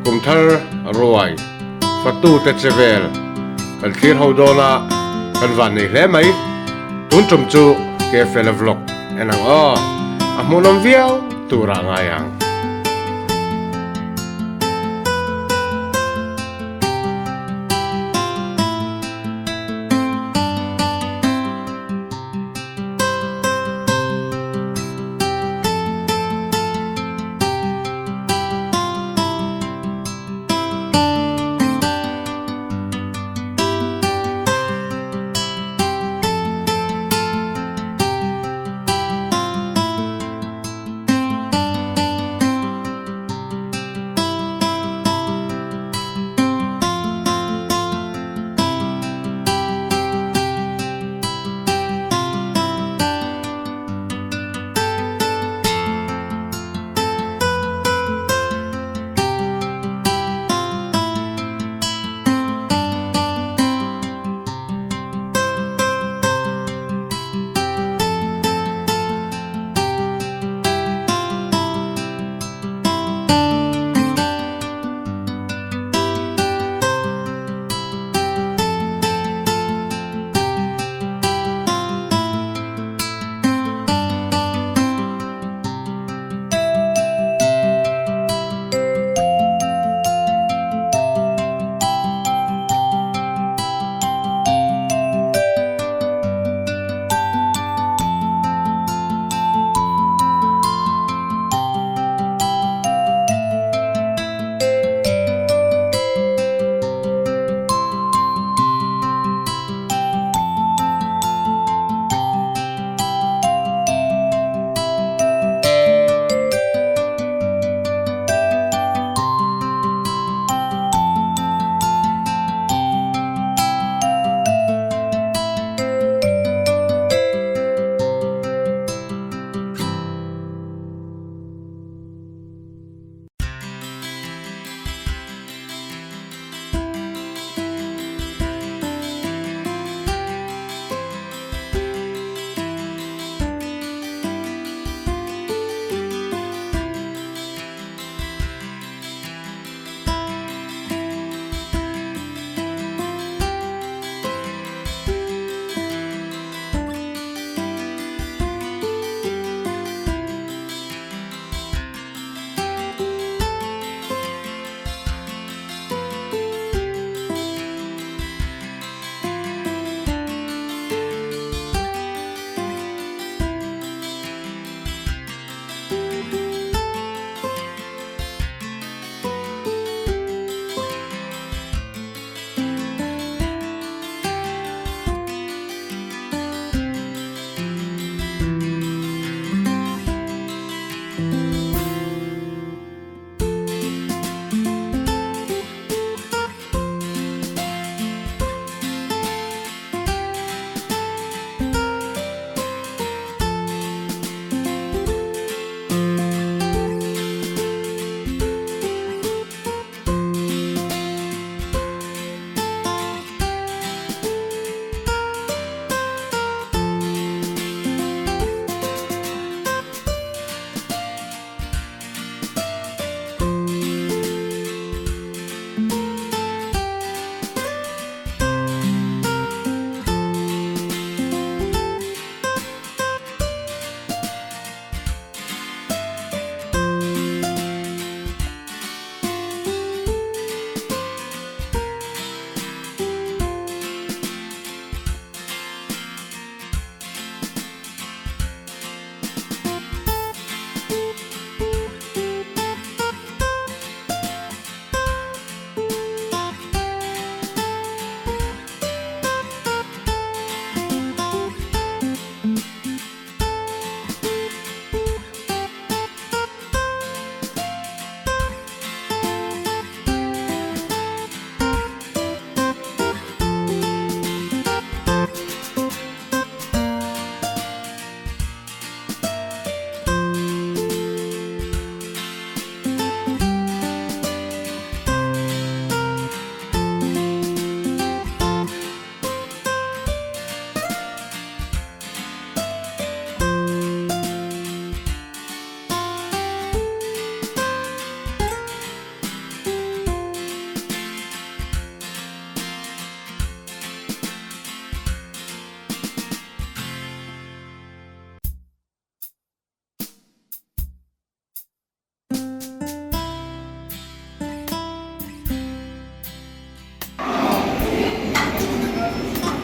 Kumthar ruai fatute che vel kan thlir ho dawn a, kan van nei hle mai. Tun tum chu Kefela vlog en ang aw, a hmuhnawm viau turah ngai ang.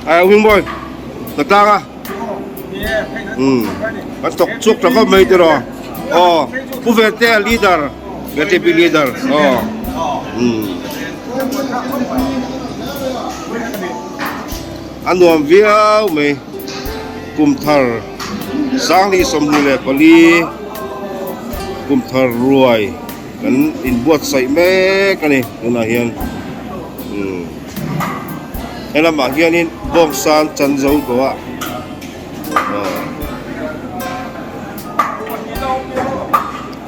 Ai wing boy ka tlang a um kan thawk chhuak tha khawp mai tiraw aw pu ve te leader bjp leader aw um a nuam viau mai kum thar 2024 kum thar ruai kan inbuatsaih mek a ni tunah hian umm he lamah hianin bawngsa an chan zo tawh a aw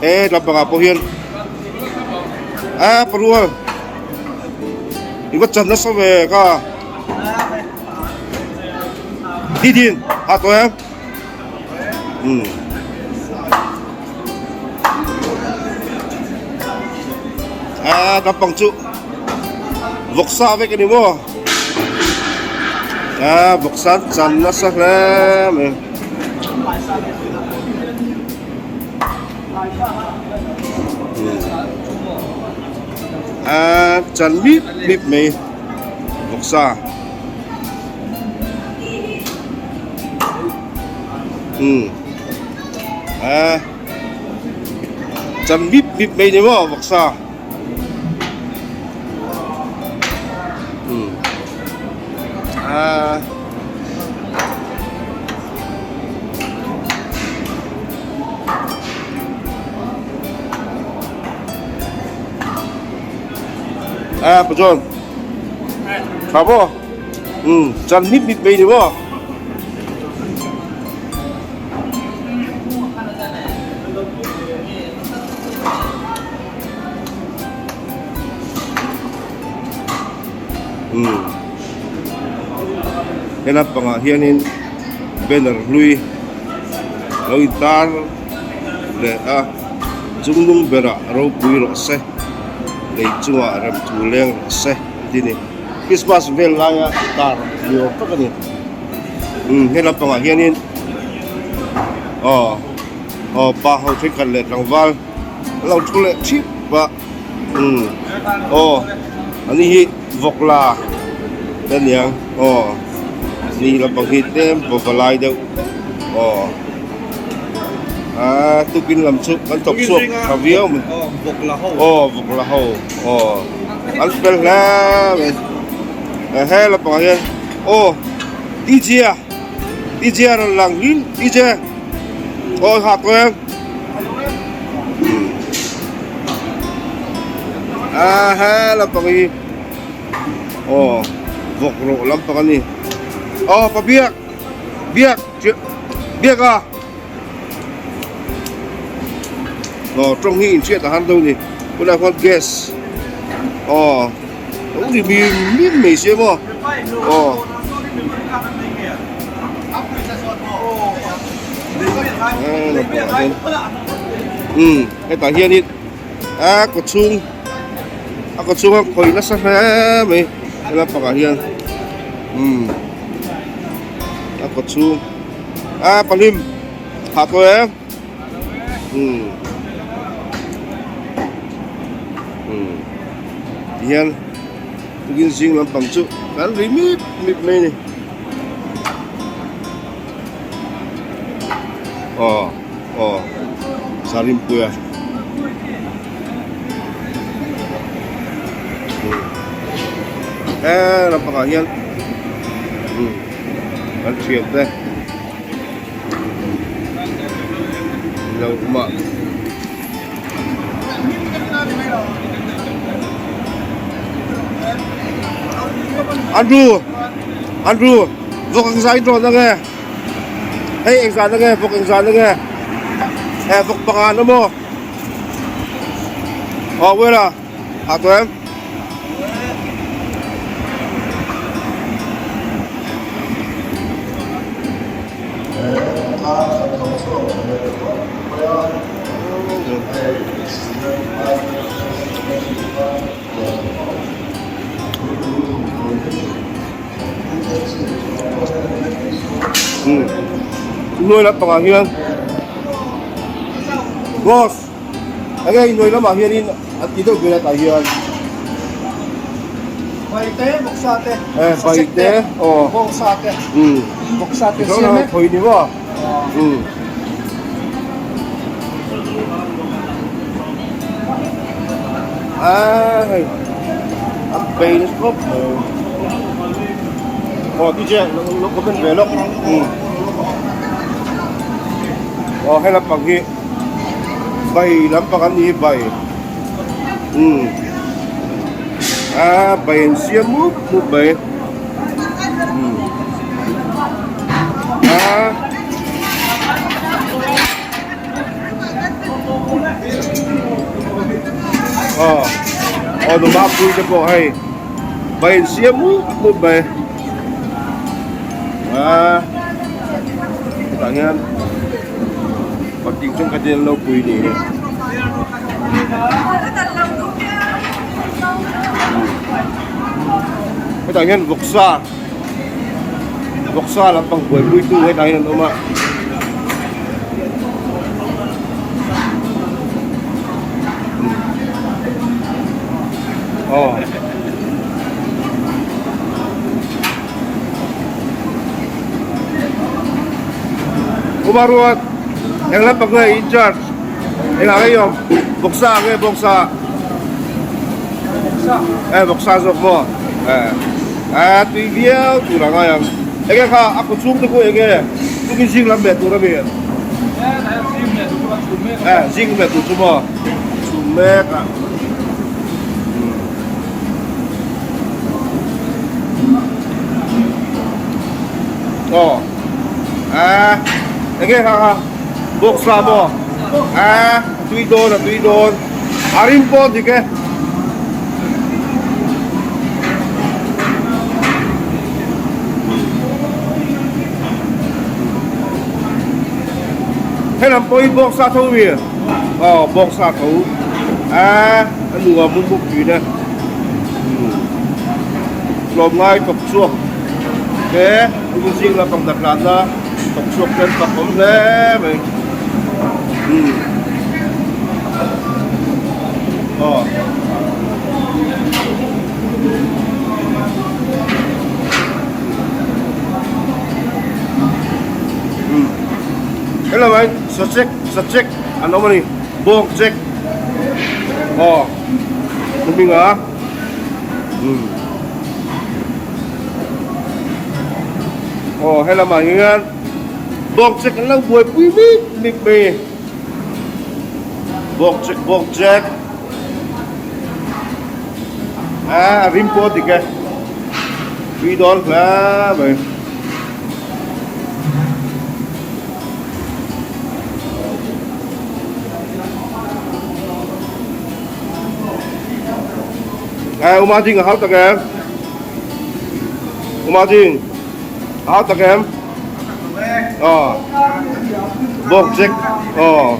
he lampangah pawh hian a parual i va chan nasa ve ka didin a tawh em. Umm. A lampang chu vawksa vek a ni maw? A vawksa an chan nasa hle mai. A chan mip mip mai vawksa. Umm a chan bip bip mai ni maw vawksa umm a a pachuan tha maw umm chan bip bip mai ni maw. Umm he lampangah hianin banner hlui lo intar leh a chungnung berah ropui rawh se lei chungah rem thu leng rawh se an ti a ni Christmas vel laia tar ni awm tak a ni. Umm he lampangah hianin aw aw pa ho thenkhat leh tlangval an lo thu leh thip a umm aw ani hi vawk la te aniang aw ni lampang hi tlem va lai deuh aw ah tukin lam chu kan thawk chhuak tha viau mai aw vawk la ho aw an fel hle mai he lampangah hian. Aw DJ a DJ a rawn lang hlim DJ aw hak em a he lampang hi aw vawk rawh lampang a ni aw pa biak biak biak a aw tawng hi inhriat a har deuh a ni tunah khuan gas aw. Lo ri mim mim mai sia maw aw. Umm hetah hianin a kaw chhung a kaw chhung a khawih nasa hle mai he lampangah hian umm a kaw chhung a pahlim hah tawh em umm umm. Tihian tukin zing lampang chu kan ri mip mip mai a ni. Aw aw Zarinpuia he lampangah hian umm kan thiante lo awm a. Andrew Andrew vawk eng zah in rawn ange hei eng zah ange vawk eng zah ange he vawk pangan a maw aw wela hah tawh em. Nuai lampangah hian boss enge nuai lamah hianin an ti deuh ber a tah hian. Baite, vawksa te, sasek te, bawngsa te, vawksa te siam e. Thawi ni maw? A hei a bei nasa khawp mai. Aw DJ lo comment ve lawk. Aw hei lampang hi bai lampang an ni hi bai. Umm a bai an siam mup mup mai umm a aw aw nula pui te pawh hei bai an siam mup mup mai a hetah hian patling thenkhat in an lo pui ni hi. Hetah hian vawksa vawksa lampang buaipui tu hetah hian an awm a. Aw. Umaruat eng lampang nge in charge Engah nge i awm? Vawksa nge bawngsa? Vawksa. Eh vawksa zawk maw? Eh eh tui viau tur a ngai ang. Enge kha a khaw chhung te khu enge tukin zing lam leh tur a mi? Eh zing leh tur chu a chhum mek a. Eh zing leh tur chu maw? Chhum mek a. Aw eh enge kha kha? Bawksa maw? A tui dawn a tui dawn. A rim pawh dik e. Helam pawh hi bawksa tho mi? Aw bawksa tho. A a nuam bawk bawk thin e. Tlawm ngai tawp chhuak te zing lampang dak hlanna tawp chhuak te an fak awm hle mai umm aw umm hello mai sachek sachek an awm a ni bawng chek aw hminga umm aw helamah hian bawk check an lo buaipui mip mip mai bawk check bawk check a a rim pawh a dik e tui dawn hle mai. Eh, Uma Ding a hau tak em? Uma Ding a hau tak em? Aw. Bawk Jack. Aw.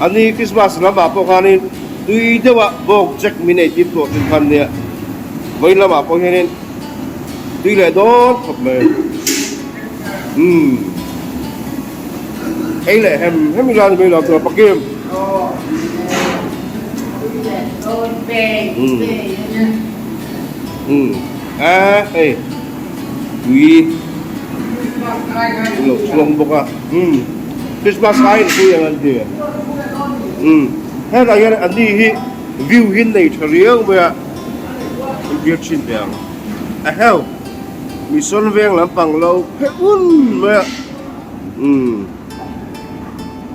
Ani Christmas lamah pawh khanin tui deuha Bawk Jack min ei tir tawh thin khan nia. Vawiin lamah pawh hianin tui leh dawn khawp mai. Umm. Ei leh hem hem ila ni mai lo tur pakim. Umm a hei tui lo chhuang bawk a umm Christmas aiin tui ang an ti umm helai hian an ni hi view hi nei tha riau mai a an biak thin teh ang a heu Mission veng lampang lo phe un mai a. Umm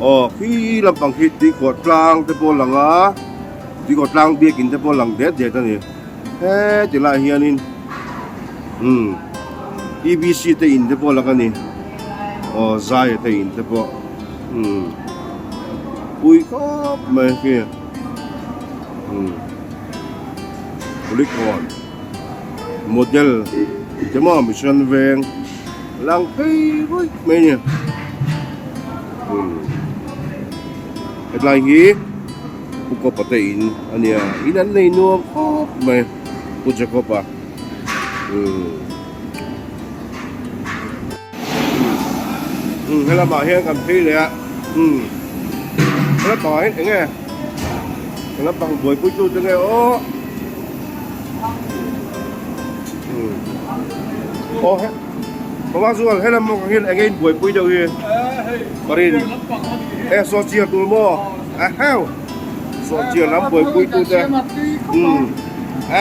aw khi lampang khi tuikhuah tlang te pawh a lang a tuikhuah tlang biakin te pawh a lang det det a ni heti lai hianin umm T B C te in te pawh a lang a ni aw zaia te in te pawh umm pui khawp mai khi umm kulikawn model te maw mission veng. Lang phei ruih mai a ni. Umm hetlai hi Pu Kawpa te in a nia in an nei nuam khawp mai Pu Jacob-a umm umm helamah hian kan phei leh a umm helamah hian eng nge helam pang buaipui tu te nge aw. Aw he Mama Zual helam maw ka hian enge in buaipui deuh hi Marin e saw chiar tur maw a heu saw chiar lam buaipui tu te umm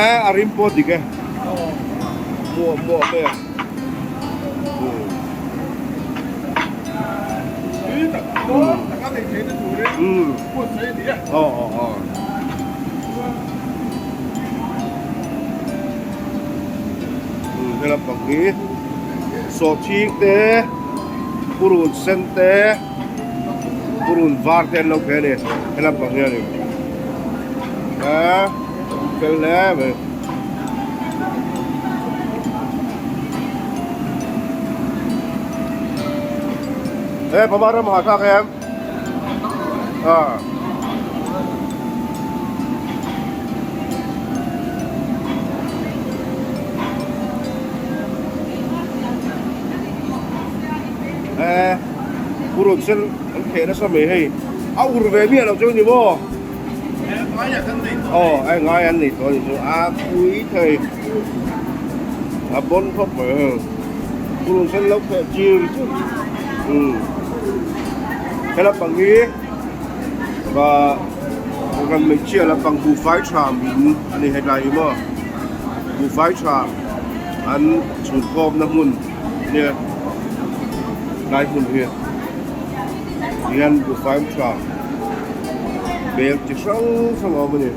e a rim pawh dik e muah muah mai a umm aw aw aw. Helam pang hi sawhching te purun sen te purun var te an lo phei a ni helam pang hian in a fel hle mai. He pama ram ha thlak em a. Eh, purun sen an theh nasa mai hei a ur ve miah lo chu ni maw aw ai ngai an nei tawh a ni chu a pui thei a bawn khawp mai hei purun sen lo theh chir chur umm helai pang hi va ram hmeichhia lampang buhfai tha min a ni hetlai hi maw buhfai tha an chhunkhawmna hmun nia tlai hmun hi hian buhfai tha bel chi hrang hrang a awm a ni.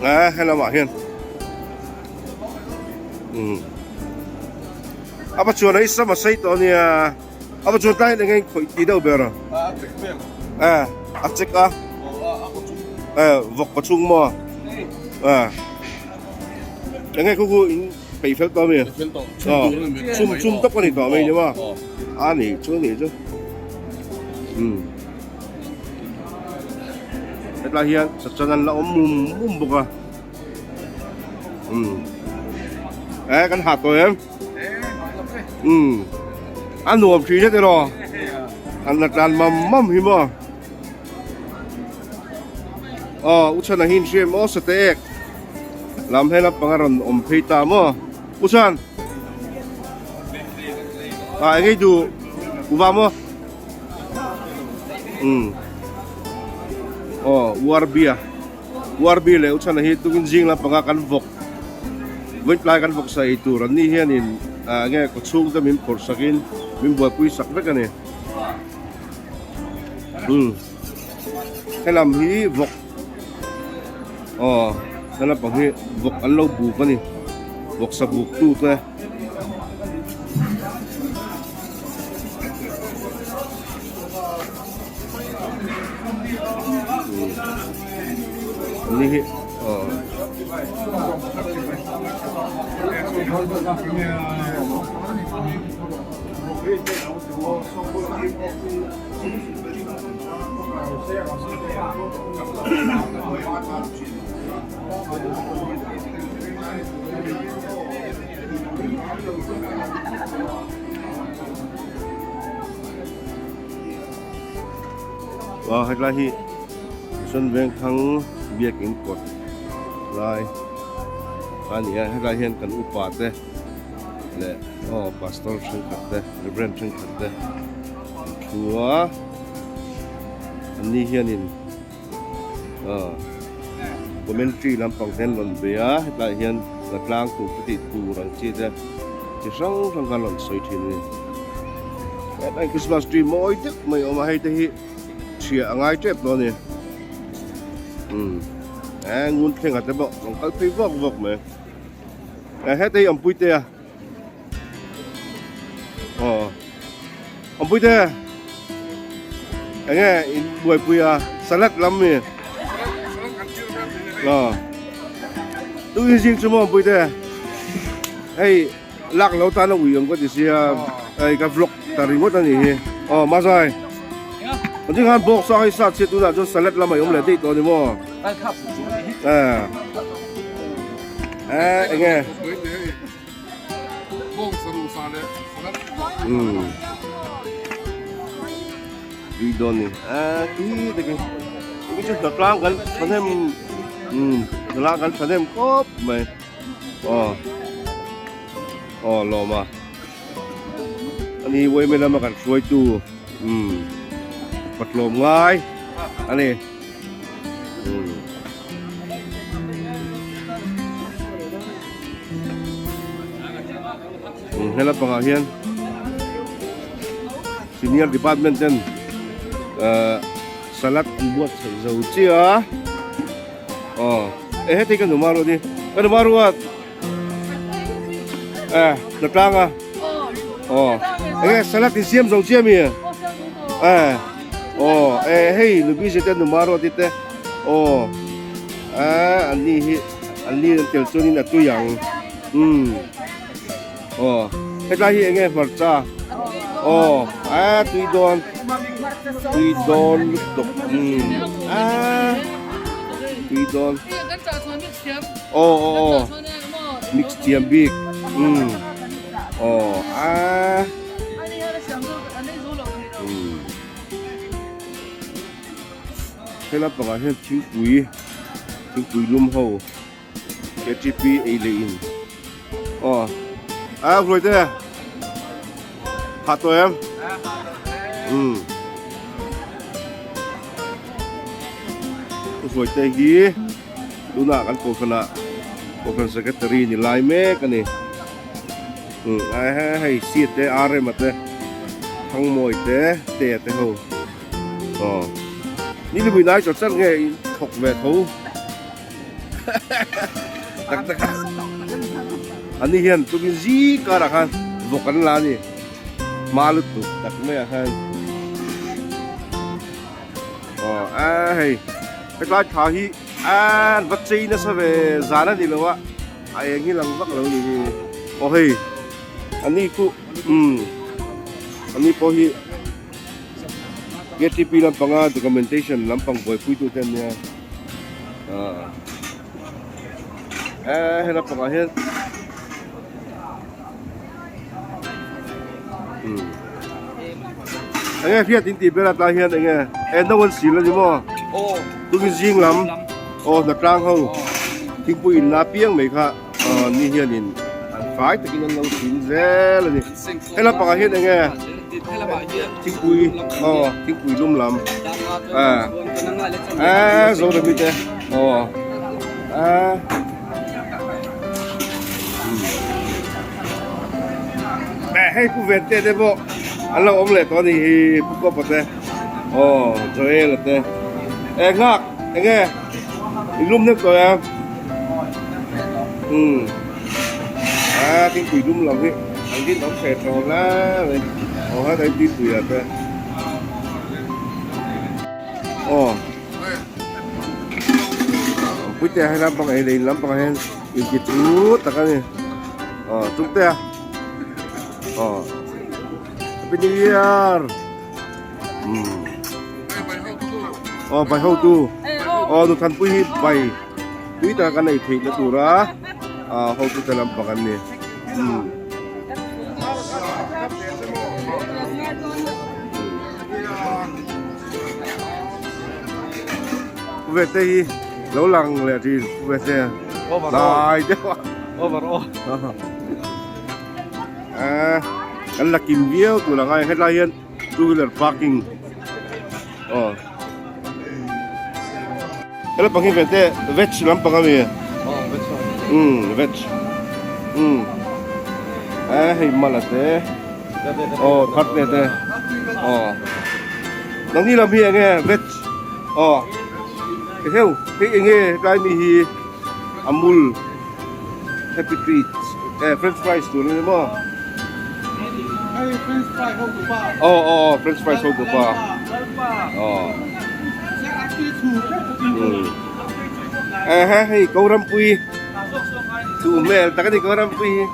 A he lamah hian umm a pa chuan a i sam a sei tawh a nia a pa chuan tlai hian eng nge khawih tih deuh ber a a a check a e vawk pa chhung maw a eng nge khu khu in peih fel tawh a mi chhum chhum tawp a ni tawh mai ni maw a ni chu a ni chu umm. Hetlai hian sachan an la awm mum mum bawk a umm e kan hah tawh em umm a nuam thin hret elaw an la tlan mam mam hi maw aw u chhan a hi inhriam aw sate ek lam he lampang a rawn awm phei ta maw u chhan ah engei duh u va maw. Umm aw uarbia uarbi leh uchhana hi tukin zing lampanga kan vawk vawi tlai kan vawk sa ei tur an ni hianin ah nge kaw chhung te min phawrh sakin min buaipui sak vek a ni umm helam hi vawk aw he lampang hi vawk an lo buk a ni vawk sa buk tu te. Ni hi aw. Aw hetlai hi sawn vengthlang biakin kawt lai a ni a hetlai hian kan upa te leh aw pastor thenkhat te reverend thenkhat te an thu a an ni hianin aw commentary lampang te an rawn bei a hetlai hian la tlang tur te tih tur ang chi te chi hrang hrang kha an rawn sawi thin a ni hetlai christmas tree mawi deuh mai a awm a hei te hi chhia a ngai tep tawh a ni umm eh ngun thleng ah te pawh rawn kal phei vawk vawk mai eh heta hi awmpui te a aw awmpui te. Enge in buaipui a salad lam mi aw tu in zing chu maw pui te hei lak lo tan a ui ang ka ti sia hei ka vlog ta ringawt a ni hi aw mazai an zing khan bawk sa hei sa chhiat tunah chuan salad lam a awm leh daih tawh a ni maw eh eh enge umm. tui dawn ni a tui takin tui chu hnatlang kan thahnem umm hnatlang kan thahnem khawp mai aw aw lawm a ani uaime lama kan hruaitu umm patlawm ngai a ni umm. Hela pangah hian senior department ten ahh salad an buatsaih zo chiah a aw e heti ka numa ruat hi ka numa ruat eh hnatlang a aw enge salad in siam zo chiah mi eh aw e hei nubi te numa ruat te aw eh an ni hi an ni an tel chuanin a tui ang. Umm aw hetlai hi enge hmarcha aw a tui dawn tui dawn lutuk umm a tui dawn aw aw aw mix thiam bik umm aw a umm helai pangah hian thingpui thingpui lum ho. Ktp ei leh in aw a ruai te hah tawh em umm ruai te hi tunah kan kohhran ah kohhran secretary ni lai mek a ni umm hei seat te rm a te thangmawi te te a te ho aw ni lipui nai chawt chawt nge in thawk ve tho. Tak tak a ani hian tukin zing karah khan vawk an la a ni hma lutuk tak maiah khan aw a hei hetlai thla hi an va chei nasa ve zan a ni lo a a eng hi lang vak lo a ni hi aw hei ani khu umm ani pawh hi. Ktp lampanga documentation lampang buaipui tute an nia ah eh he lampangah hian umm enge hriat in tih ber atlai hian enge eh no an sil ani maw tumi zing lam aw hnatlang ho thingpui in la piang mai kha ah ni hianin an fai takin an lo sil zel ani. He lampangah hian enge thingpui aw thingpui lum lam ah ah Zorami te aw ah eh hei pu ven te te pawh an lo awm leh tawh a ni hi pu kawpa te aw Joel a te eh nghak enge in lum hnep tawh em umm. A thingpui dum lam hi an din awm hreh tawh la mai aw ha kai tui pui ah te aw puite ah hian lampang ei leh in lampang ah hian inti chu tak a ni aw chungte a aw happy new year umm aw bai hotu aw nuthanpui hi bai tui taka kan ei theih na tura ah hotute lampang an ni umm. Ve te hi lo lang leh thin ve te lai deuh a ah kan la kim viau tur ang a hetlai hian two wheeler parking aw. He lampang hi vete veg lampang a mi umm veg umm a hei mala te aw thar te te aw nangni lam hi enge veg aw heu hei enge hetlai mi hi amul happy treats eh french fries tur a ni maw aw aw aw french fries ho tupa aw eh he hei ko rampui chu hmel tak a ni ko rampui hi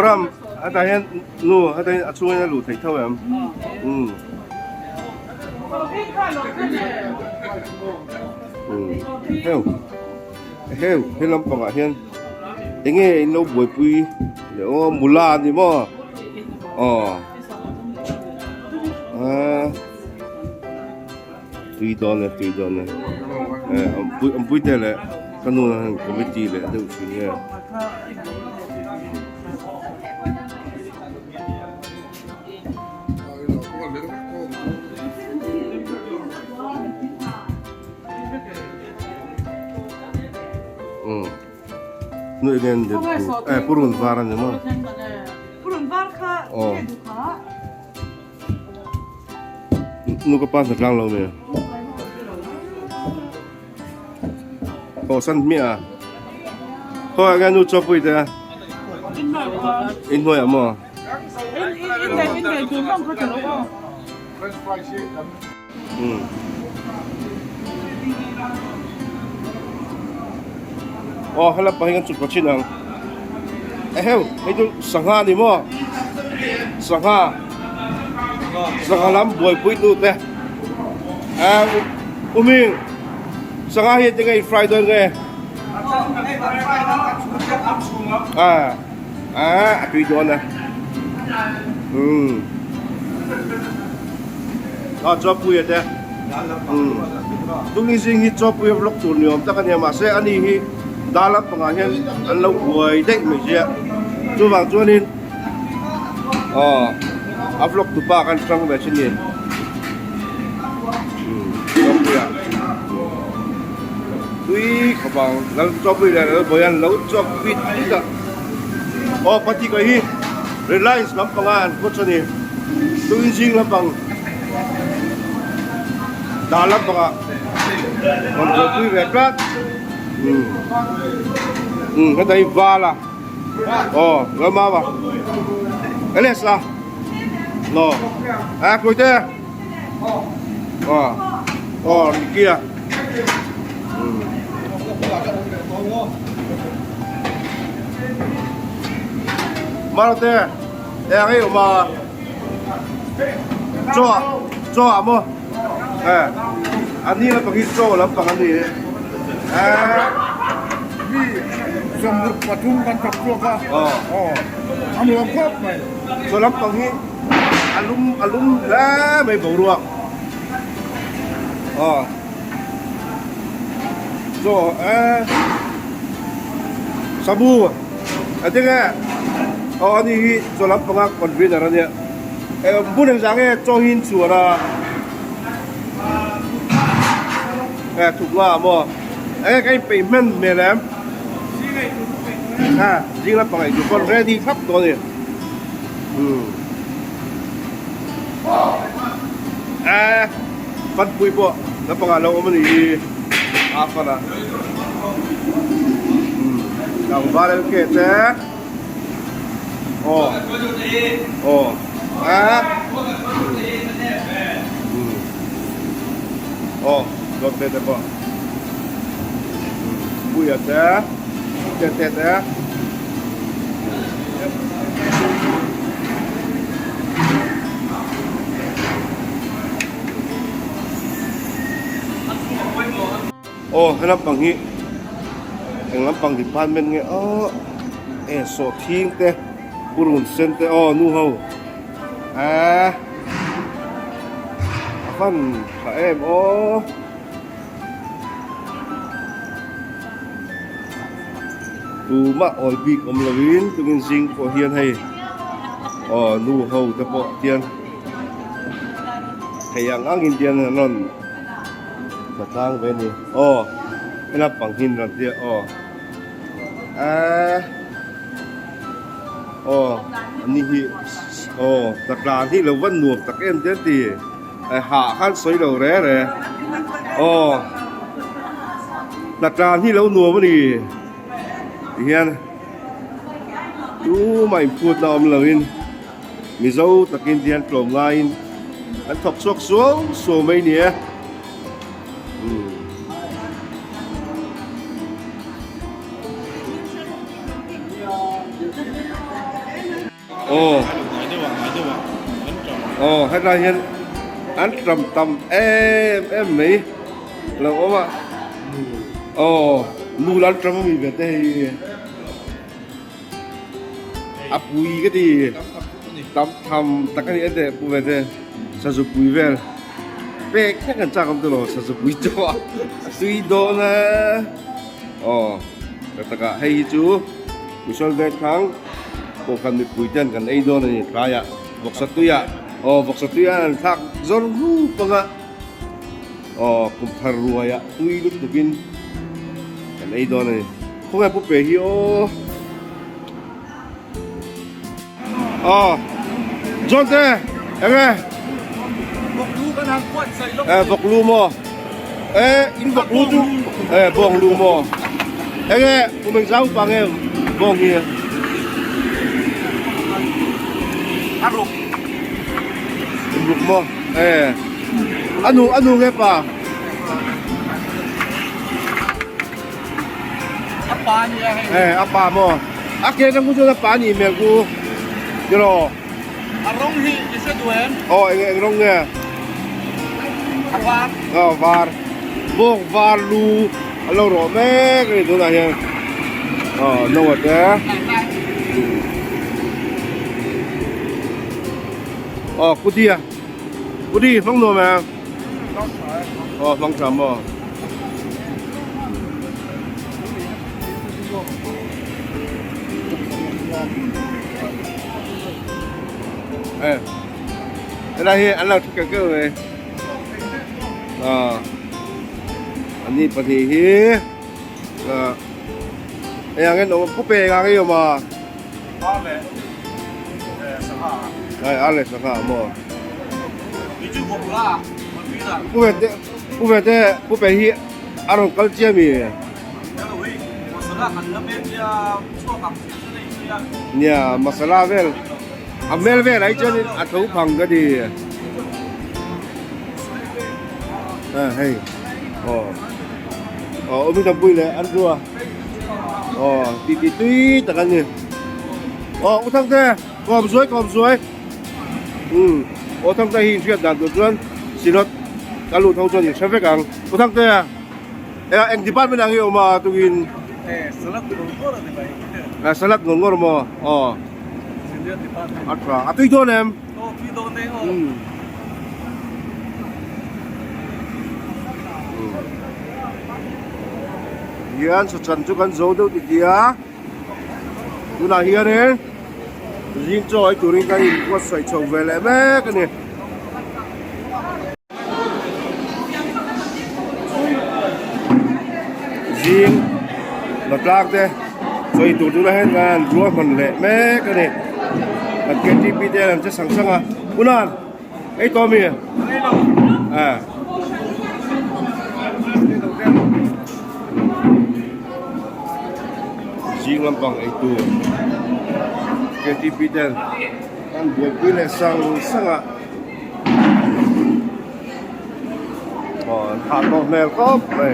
Ram hetah hian Nu, heta hi a chhungin a luh theih tho em? Umm. Umm. Heu. Heu he lampangah hian enge in lo buaipui leh aw mula a ni maw aw aaa tui dawn e tui dawn e eh awmpui awmpui te leh ka nu hian committee leh deuh thin nge. Nuih nen den tur eh purun var a ni maw purun var kha nge duh kha nu ka pa hna tlang lo nge aw san hmiah a khaw nge nu chaw pui te inhnuai ah maw Aw helai pahnih kan chhuk thin ang eheu hei chu sangha a ni maw sangha sangha lam buaipui tu te ah uming sangha hi enge in fry dawn nge ah ah a tui dawn a umm. A Chawpuia te umm Tungi zing hi Chawpuia vlog tur ni awm tak a nia mahse ani hi dar lampangah hian an lo buai daih mai sia chuvang chuanin aw a vlog tupa khan hrang ve thin ni umm Chawpuia tui khawp ang lal Chawpui leh Lalbawian lo chawp bit bit a aw pati ka hi Reliance lampanga an coach a ni. Tuin zing lampang dah lampangah rawn buaipui ve tlat. Umm umm heta hi val a aw Lalmama Alex a no a Kawite aw aw Ricky a umm. Marote eng ei awm a chaw chaw ah maw eh a ni lampang hi chaw lampang a ni eh mi 23 kan thawk chhuak a aw a nuam khawp mai chaw lampang hi a lum a lum hle mai boruak aw chaw eh sabu a tinge aw ani hi chaw lampanga convener a nia eh hmun engzah nge chaw hi in chhuan a eh thuk nga maw enge ka inpeih hman hmel em ha zing lampang eitur pawn ready thlap tawh a ni umm eh fanpui pawh lampangah lo awm a ni hi a fan a. Tlangval LK te aw aw a aw dawt ve te pawh puia te te te te Aw he lampang hi eng lampang department nge aw e sawhthing te purun sen te aw nu ho eee a fan tha em aw tumah awl bik awm lo in tungin zing pawh hian hei aw nu ho te pawh tian thei ang ang in tian an rawn. Ka tlang ve ni aw he lampang hi an rawn tia aw eee aw ani hi aw ka tlan hi lo va nuam tak em te an ti hah khan sawi lo re re aw hna tlan hi lo nuam a ni tihian tumah inphut na awm lo in. Mizo takin hian tlawm ngaiin an thawk chhuak suau suau mai ni e. Umm. Aw. Aw hetlai hian an tam tam em em mai lo awm a. Aw. Nu lan ṭam ami ve te hei a pui ka ti tam tham tak a ni ente pu ve te sazu pui vel pek hlek an chak awm tawh lo sazu pui chu a tui dawn a aw tak tak ah hei hi chu misual vek thlang kohhran mipui ten kan ei dawn a ni tlaiah vawksa tuiah aw vawksa tuiah an thlak zawr rup ang a. Aw kum thar ruaiah tui lutuk in kan ei dawn a ni. Khawnge pu pe hi aw. Aw John te enge Vawklu kan han kuat sai lawk. Eh vawklu maw? Eh in vawklu chu eh bawnglu maw? Enge kum engzau upa nge bawng hi? A ruk. Ruk maw? Eh anu anu nge pa A pa ni a hei. Eh a pa maw a ke tang ku chuan a pa ni hmel ku tiraw A rawng hi i hre duh em? Aw eng eng rawng nge? A var. Aw var. Bawk var lu a lo rawh mek a ni tunah hian. Aw no a te. Aw kutia. Kudi hmang nuam em? Aw hmang tha maw? Eh. Helai hi an lo thu keuh keuh mai. Aw. Ani pahnih hi eng ang en awm pu pe eng ang ei awm a? Ar leh sangha. Ai ar leh sangha maw? Ni chu bawk la man pi dan. Pu ve te pu ve te pu pe hi a rawn kal chiah mi? Hello hei masala kan la mek nia chhuak ang chiah chuan a insawi a. Nia masala vel a hmel vel ai chuan a tho phang ka ti. A hei aw aw awmi tam pui leh an rua. Aw ti ti tui tak an ni. Aw u Thangte kawm zuai kawm zuai. Um aw Thangte hi inhriat dan tur chuan Synod ka lut ho chuan in hre vek ang. U Thangte e eng department ang hi awm a tungin. Eh salad ngawr ngawr a ni mai. Eh salad ngawr ngawr maw aw. Senior department. A tha a tui dawn em? Aw tui dawn e aw. Um. Hian sawchan chu kan zo deuh titi a tunah hianin zing chaw ei turin kan inbuatsaih chho ve leh mek a ni. Zing hnatlang te chaw ei tur tunah hian kan ruahman leh mek a ni. Kan ktp te an che sang sang a Punan. Ei tawh mi? À. Zing lampang ei tur KTP ten an buaipui leh sang sang a. Aw an hah tawh hmel khawp mai.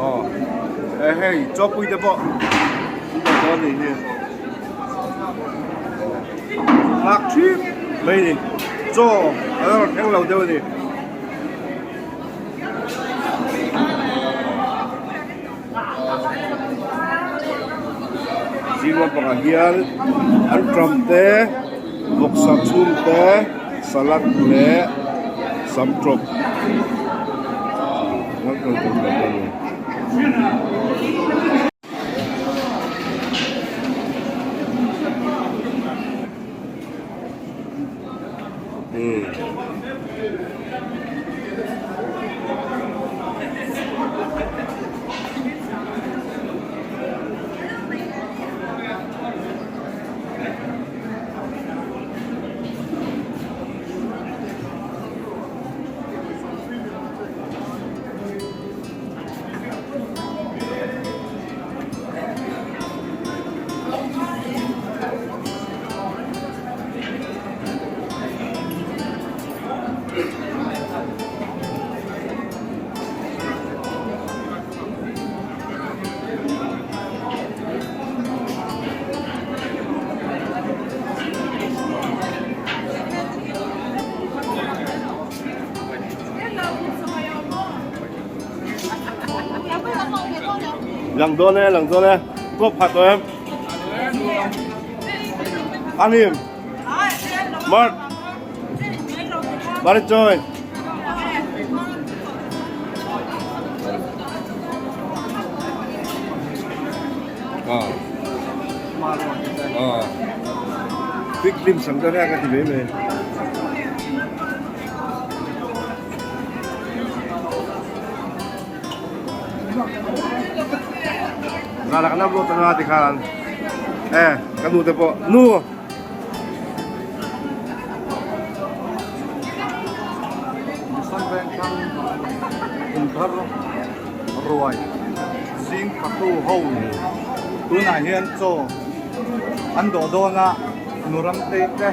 Aw eh hei chawpui te pawh an lo dawn a nih hi nghak thip mai a ni chaw a la rawn thleng lo deuh a ni. Zing lampangah hian anṭam te vawksa chhum te salad leh samṭawp an rawn tel bawk a ni. Lang dawn e, lang dawn e. Kawp khat tawh em? Anim. Mark. Mark Joy. Ah. Ah. Big lim sang ta ra ka ti mai mai. Zan ah kan upload ta na tikhan e ka nu te pawh nu Mission Vengthlang Kumthar Ruai zing fatu ho tunah hian chaw an dawh dawn a nu ram te te.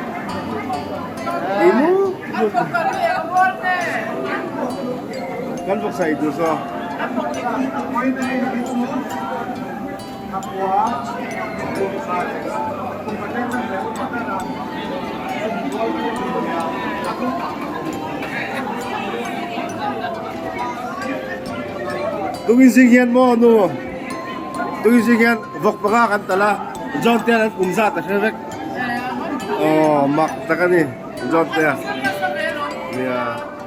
Kan vawk sa ei tur saw. Tungin zing hian maw nu tungin zing hian vawk panga kan tal a John te an kum zat a hre vek aw mak tak a ni John te nia.